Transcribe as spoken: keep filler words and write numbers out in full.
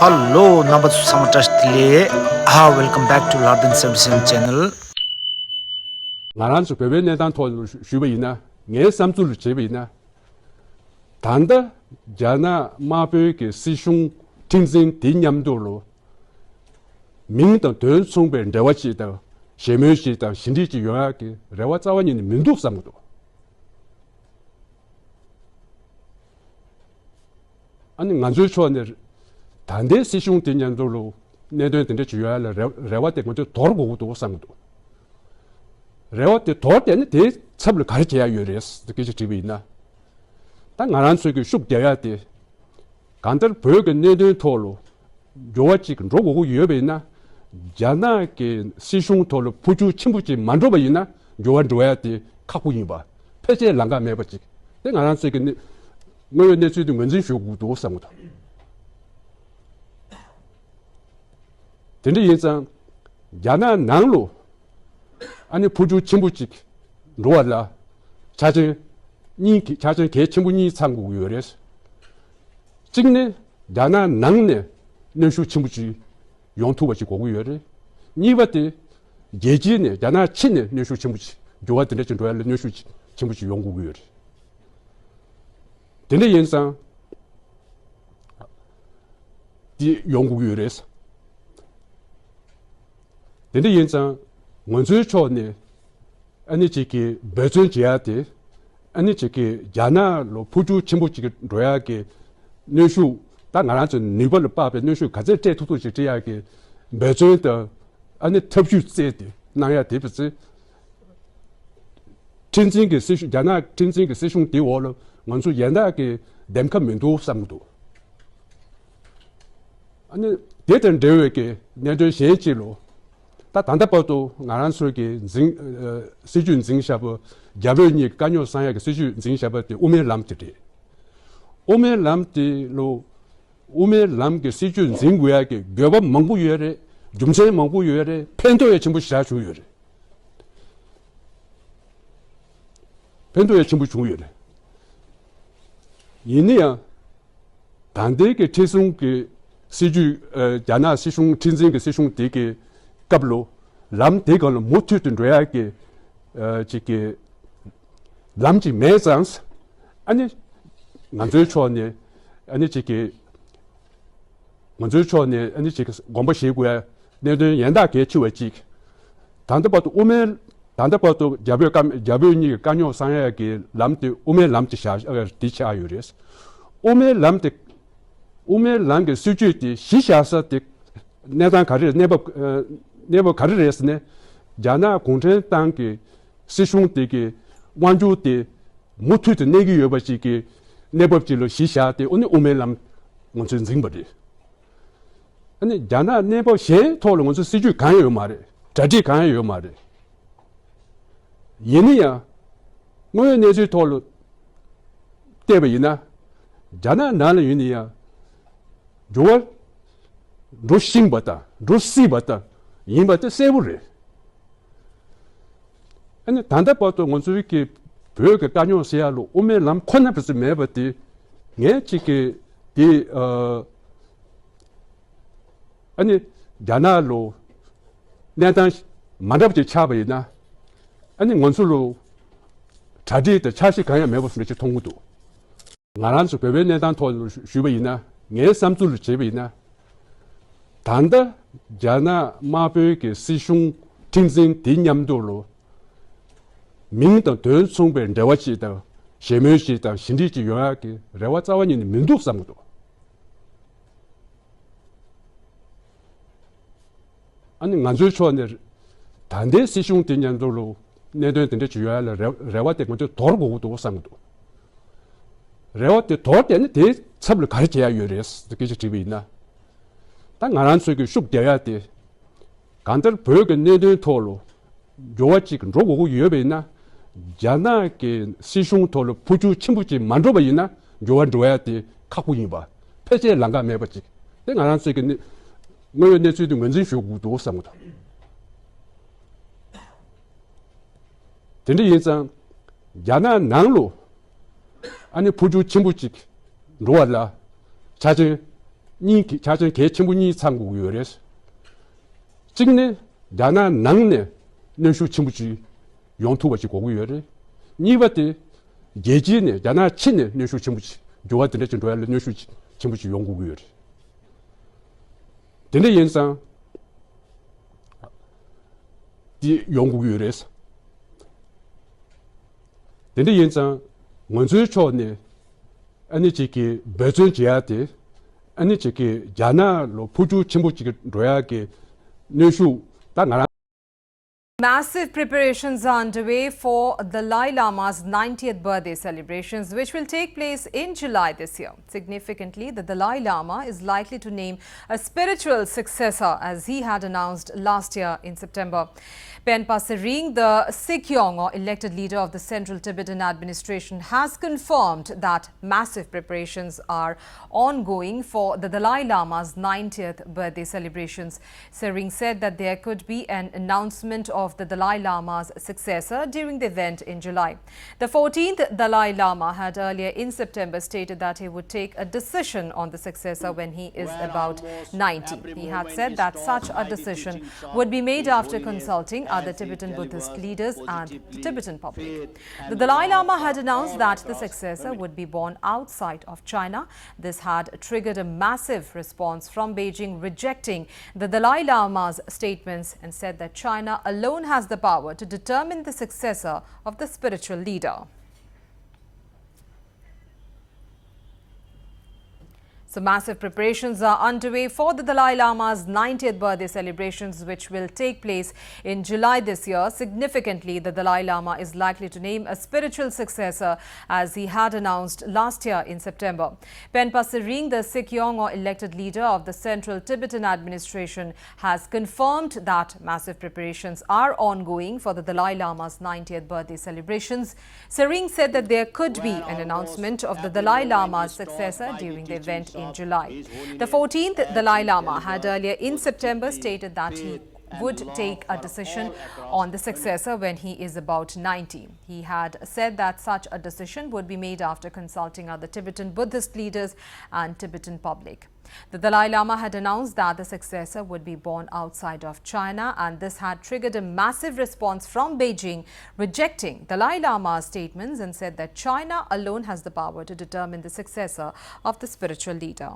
ཧ་ལོ། རྣམ་པ་ཚོ་ཚང་མ་བཀྲ་ཤིས་བདེ་ལེགས། ཨ། Welcome back to Lordan seventy-seven channel. ང་རང་ཚོ་བོད་པའི་གནས་སྟངས་ཐོག་ནས་ཞུས་པ་ཡིན་ན། ངའི་བསམ་ཚུལ་ལ་བྱས་པ་ཡིན་ན། ད་ལྟ་རྒྱ་ནག་དམར་པོའི་གི་སྲིད་གཞུང་ཁྲིམས་འཛིན་དེ་མཉམ་དུ་ལོ། མིང་དང་དོན་མཚུངས་པའི་འབྲེལ་བ་ཅིག་དང་ཞལ་མོལ་ཅིག་དང་ཞི་འགྲིག་ཅིག་ཡོང་ཡག་གི་རེ་བ་རྩ་བ་ཉིད་ནས་མི་འདུག་བསམ་གྱི་འདུག། ཨ་ནི་ང་ཚོའི་ཕྱོགས་ནས་ད་ལྟའི་སྲིད་གཞུང་དེ་མཉམ་དུ་ལོ། གནད་དོན་དེ་འདྲ་ཅིག་ཡོང་ཡ་ལ་རེ་རེ་བ་དེ་ང་ཚོས་དོར་དགོས་ཀྱི་འདུག་བསམ་གྱི་འདུག། རེ་བ་དེ་དོར་བསྡད་ན་དེའི་ཚབ་ལ་ག་རེ་བྱེད་ཡ་ཡོད་རེད་ཟེར་སྐད་ཆ་དྲིས་པ་ཡིན་ན། ད་ང་རང་ཚོས་ཀྱི་ཤུགས་རྒྱག་ཡ་དེ། གང་ལྟར་བོད་ཀྱི་གནད་དོན་ཐོག་ལ་འགྱུར་བ་ཅིག་འགྲོ་དགོས་ཀྱི་ཡོད་པ་ཡིན་ན། རྒྱ་ནག་གི་སྲིད་གཞུང་ཐོག་ལ་འཕོ་འགྱུར་ཆེན་པོ་ཅིག་མ་འགྲོ་བ་ཡིན་ན་འགྱུར་བ་འགྲོ་ཡ་དེ་ཁག་པོ་ཡིན་པ། ཕལ་ཆེར་ལམ་ཁ་མེད་པ་ཅིག་དེ་ང་རང་ཚོས་ཀྱི་གནས་དངོས་ཡོད་གནས་ཚུལ་དེ་ངོས་འཛིན་ཞུ་དགོས་འདུག་བསམ་གྱི་འདུག། དེ་འདྲ་ཡིན་ཙང་། རྒྱ་ནག་ནང་ལོ། ཨ་ནི་འཕོ་འགྱུར་ཆེན་པོ་ཅིག་འགྲོ་བ་ལ་ཆ་རྐྱེན་གཉིས་ཀྱི་ཆ་རྐྱེན་གལ་ཆེན་པོ་གཉིས་ཚང་དགོས་ཀྱི་ཡོད་རེད། གཅིག་ནི་རྒྱ་ནག་ནང་ནས་གནོན་ཤུགས་ཆེན་པོ་ཅིག་ཡོང་ཐུབ་པ་ཅིག་དགོས་ཀྱི་ཡོད་རེད། གཉིས་པ་དེ་རྒྱལ་སྤྱི་ནས་རྒྱ་ནག་ཕྱི་ནས་གནོན་ཤུགས་ཆེན་པོ་ཅིག་འགྱུར་བ་དེ་འདྲ་ཅིག་འགྲོ་ཡ་ལ་གནོན་ཤུགས་ཆེན་པོ་ཅིག་ཡོང་དགོས་ཀྱི་ཡོད་རེད། དེ་འདྲ་ཡིན་ཙང་དེ་ཡོང་དགོས་ཀྱི་ཡོད་རེད། དེ་འདྲ་ཡིན་ཙང་ང་ཚོའི་ཕྱོགས་ནས་ཨ་ནི་ཅིག་གི་འབད་བརྩོན་བྱེད་ཡ་དེ། ཨ་ནི་ཅིག་གི་རྒྱ་ནག་ལ་འཕོ་འགྱུར་ཆེན་པོ་ཅིག་འགྲོ་ཡ་གི་གནོན་ཤུགས། ད་ང་རང་ཚོའི་ནུས་པ་ལ་དཔག་པའི་གནོན་ཤུགས་ག་ཚད་སྤྲད་ཐུབ་ཐུབ་ཅིག་སྤྲད་ཡ་གི་འབད་བརྩོན་དང་། ཨ་ནི་ཐབས་ཇུས་བཙལ་ཏེ་གནང་ཡ་དེ་བྱས་ཙང་། ཁྲིམས་འཛིན་གྱི་སྲིད་གཞུང་། རྒྱ་ནག་ཁྲིམས་འཛིན་གྱི་སྲིད་གཞུང་དེའི་འོག་ལ་ང་ཚོ་ཡན་ལག་གི་འདེམས་ཁ་མི་འདུག་བསམ་གྱི་འདུག། ཨ་ནི་དེ་དང་འབྲེལ་བའི་གི་གནད་དོན་གཞན་གཅིག་ལོ། ད་ད་ལྟ་བར་དུ་ང་རང་ཚོའི་གི་འཛིན། ཨ། སྲིད་ཇུས་འཛིན་བཞག་པ། རྒྱ་བོད་གཉིས་ཀྱི་དཀའ་རྙོག་སེལ་ཡག་གི་སྲིད་ཇུས་འཛིན་བཞག་པ་དེ་དབུ་མའི་ལམ་དེ་རེད། དབུ་མའི་ལམ་དེ་ལོ། དབུ་མའི་ལམ་གྱི་སྲིད་ཇུས་འཛིན་དགོས་ཡ་གི་དགོས་པ་མང་པོ་ཡོད་རེད། རྒྱུ་མཚན་མང་པོ་ཡོད་རེད། ཕན་ཐོགས་ཡ་ཆེན་པོ་ཞེ་དྲག་བྱུང་ཡོད་རེད། ཕན་ཐོགས་ཡ་ཆེན་པོ་བྱུང་ཡོད་རེད། ཡིན་ན་ཡང་། ད་ལྟའི་གི་ཁྲིམས་སྲུང་གི་སྲིད་ཇུས། ཨ། རྒྱ་ནག་སྲིད་གཞུང་། ཁྲིམས་འཛིན་གྱི་སྲིད་གཞུང་དེ་གི་སྐབས་ལོ། ལམ་དེ་སྒང་ལ་མུ་མཐུད་དུ་འགྲོ་ཡ་གི། ཨ། ཅིག་གི་ལམ་ཅིག་མེད་ཙང་། ཨ་ནི་ང་ཚོའི་ཕྱོགས་ནས། ཨ་ནི་ཅིག་གི་ང་ཚོའི་ཕྱོགས་ནས་ཨ་ནི་ཅིག་དགོངས་པ་བཞེས་དགོས་ཡ་གནད་དོན་ཡན་ལག་གལ་ཆེ་བ་ཅིག། ད་ལྟ་བར་དུ་དབུ་མའི། ད་ལྟ་བར་དུ་རྒྱ་བོད་དཀའ། རྒྱ་བོད་གཉིས་ཀྱི་དཀའ་རྙོག་སེལ་ཡ་གི་ལམ་དེ་དབུ་མའི་ལམ་དེ་བཞག། ཨ། དེ་ཆགས་ཡོད་རེད། དབུ་མའི་ལམ་དེ། དབུ་མའི་ལམ་གྱི་སྲིད་ཇུས་དེ་གཞི་བཞག་ས་དེ་གནས་སྟངས་ག་རེ་རེད། གནས་བབ། ཨ། གནས་བབ་ག་རེ་རེད་ཟེར་ན། རྒྱ་ནག་གུང་ཁྲན་ཏང་གི་སྲིད་གཞུང་དེ་གི་དབང་སྒྱུར་དེ་མུ་མཐུད་དུ་གནས་ཀྱི་ཡོད་པ་ཅིག་གི་གནས་བབ་ཅིག་ལ་གཞི་བཞག་སྟེ། ཨ་ནི་དབུ་མའི་ལམ་ང་ཚོས་འཛིན་པ་རེད། ཨ་ནི་རྒྱ་ནག་གནས་བབ་གཞན་ཐོག་ལ་ང་ཚོ་སྲིད་ཇུས་གང་ཡང་ཡོད་མ་རེད། གྲ་སྒྲིག་གང་ཡང་ཡོད་མ་རེད། ཡིན་ན་ཡང་། དངོས་ཡོད་གནས་ཚུལ་ཐོག་ལ་བལྟས་པ་ཡིན་ན། རྒྱ་ནག་ནང་ལ་ཡིན་ན་ཡང་། འགྱུར་བ་འགྲོ་བཞིན་པ་དང་འགྲོ་སྲིད་པ་དང་ཡིན་པ་དེ་གསལ་པོ་རེད། ཨ་ནི་ད་ལྟ་བར་དུ་ང་ཚོའི་གི་བོད་ཀྱི་དཀའ་རྙོག་སེལ་ཡ་ལ་དབུ་མའི་ལམ་ཁོ་ན་བར་དུ་མེད་པ་དེ། ངས་ཅིག་གི་དེ། ཨ། ཨ་ནི་རྒྱ་ནག་ལ་གནས་སྟངས་མ་འདྲ་བ་ཅིག་ཆགས་པ་ཡིན་ན། ཨ་ནི་ང་ཚོ་ལ་གྲ་སྒྲིག་དང་འཆར་གཞི་གང་ཡང་མེད་པ་བཟོ་འདྲ་ཅིག་མཐོང་གི་འདུག། ང་རང་ཚོ་བོད་པའི་གནས་སྟངས་ཐོག་ནས་ཞུས་པ་ཡིན་ན། ངའི་བསམ་ཚུལ་ལ་བྱས་པ་ཡིན་ན། ད་ལྟ་རྒྱ་ནག་དམར་པོའི་གི་སྲིད་གཞུང་ཁྲིམས་འཛིན་དེ་མཉམ་དུ་ལོ། མིང་དང་དོན་མཚུངས་པའི་འབྲེལ་བ་ཅིག་དང་ཞལ་མོལ་ཅིག་དང་ཞི་འགྲིག་ཅིག་ཡོང་ཡག་གི་རེ་བ་རྩ་བ་ཉིད་ནས་མི་འདུག་བསམ་གྱི་འདུག། ཨ་ནི་ང་ཚོའི་ཕྱོགས་ནས་ད་ལྟའི་སྲིད་གཞུང་དེ་མཉམ་དུ་ལོ། གནད་དོན་དེ་འདྲ་ཅིག་ཡོང་ཡ་ལ་རེ་རེ་བ་དེ་ང་ཚོས་དོར་དགོས་ཀྱི་འདུག་བསམ་གྱི་འདུག། རེ་བ་དེ་དོར་བསྡད་ན་དེའི་ཚབ་ལ་ག་རེ་བྱེད་ཡ་ཡོད་རེད་ཟེར་སྐད་ཆ་དྲིས་པ་ཡིན་ན། ད་ང་རང་ཚོས་ཀྱི་ཤུགས་རྒྱག་ཡ་དེ། གང་ལྟར་བོད་ཀྱི་གནད་དོན་ཐོག་ལ་འགྱུར་བ་ཅིག་འགྲོ་དགོས་ཀྱི་ཡོད་པ་ཡིན་ན། རྒྱ་ནག་གི་སྲིད་གཞུང་ཐོག་ལ་འཕོ་འགྱུར་ཆེན་པོ་ཅིག་མ་འགྲོ་བ་ཡིན་ན། འགྱུར་བ་འགྲོ་ཡ་དེ་ཁག་པོ་ཡིན་པ། ཕལ་ཆེར་ལམ་ཁ་མེད་པ་ཅིག། དེ་ང་རང་ཚོས་ཀྱི་གནས་དངོས་ཡོད་གནས་ཚུལ་དེ་ངོས་འཛིན་ཞུ་དགོས་འདུག་བསམ་གྱི་འདུག། དེ་འདྲ་ཡིན་ཙང་། རྒྱ་ནག་ནང་ལོ། ཨ་ནི་འཕོ་འགྱུར་ཆེན་པོ་ཅིག་འགྲོ་བ་ལ་ཆ་རྐྱེན་ གཉིས་ཀྱི་ཆ་རྐྱེན་གལ་ཆེན་པོ་གཉིས་ཚང་དགོས་ཀྱི་ཡོད་རེད། གཅིག་ནི་རྒྱ་ནག་ནང་ནས་གནོན་ཤུགས་ཆེན་པོ་ཅིག་ཡོང་ཐུབ་པ་ཅིག་དགོས་ཀྱི་ཡོད་རེད། གཉིས་པ་དེ་རྒྱལ་སྤྱིའི་ནས་རྒྱ་ནག་ཕྱི་ནས་གནོན་ཤུགས་ཆེན་པོ་ཅིག་འགྱུར་བ་དེ་འདྲ་ཅིག་འགྲོ་ཡ་ལ་གནོན་ཤུགས་ཆེན་པོ་ཅིག་ཡོང་དགོས་ཀྱི་ཡོད་རེད། དེ་འདྲ་ཡིན་ཙང་དེ་ཡོང་དགོས་ཀྱི་ཡོད་རེད། དེ་འདྲ་ཡིན་ཙང་ང་ཚོའི་ཕྱོགས་ནས་ཨ་ནི་ཅིག་གི་འབད་བརྩོན་བྱེད་ཡ་དེ་ཨ་ནི་ཅིག་གི་རྒྱ་ནག་ལ་འཕོ་འགྱུར་ཆེན་པོ་ཅིག་འགྲོ་ཡ་གི་གནོན་ཤུགས་ད་ང་རང་། Massive preparations are underway for Dalai Lama's ninetieth birthday celebrations, which will take place in July this year. Significantly, the Dalai Lama is likely to name a spiritual successor, as he had announced last year in September. Penpa Tsering, the Sikh Yawngyo elected leader of the Central Tibetan Administration, has confirmed that massive preparations are ongoing for the Dalai Lama's ninetieth birthday celebrations. Tsering said that there could be an announcement of the Dalai Lama's successor during the event in July. The fourteenth Dalai Lama had earlier in September stated that he would take a decision on the successor when he is about ninety. He had said that such a decision would be made after consulting other Tibetan Buddhist leaders and the Tibetan public. The Dalai Lama had announced that the successor would be born outside of China. This had triggered a massive response from Beijing, rejecting the Dalai Lama's statements and said that China alone has the power to determine the successor of the spiritual leader. So, massive preparations are underway for the Dalai Lama's ninetieth birthday celebrations, which will take place in July this year. Significantly, the Dalai Lama is likely to name a spiritual successor, as he had announced last year in September. Penpa Tsering, the Sikh Yawngyo elected leader of the Central Tibetan Administration, has confirmed that massive preparations are ongoing for the Dalai Lama's ninetieth birthday celebrations. Tsering said that there could be an announcement of the Dalai Lama's successor during the event in July. The fourteenth Dalai Lama had earlier in September stated that he would take a decision on the successor when he is about ninety. He had said that such a decision would be made after consulting other Tibetan Buddhist leaders and Tibetan public. The Dalai Lama had announced that the successor would be born outside of China, and this had triggered a massive response from Beijing, rejecting Dalai Lama's statements and said that China alone has the power to determine the successor of the spiritual leader.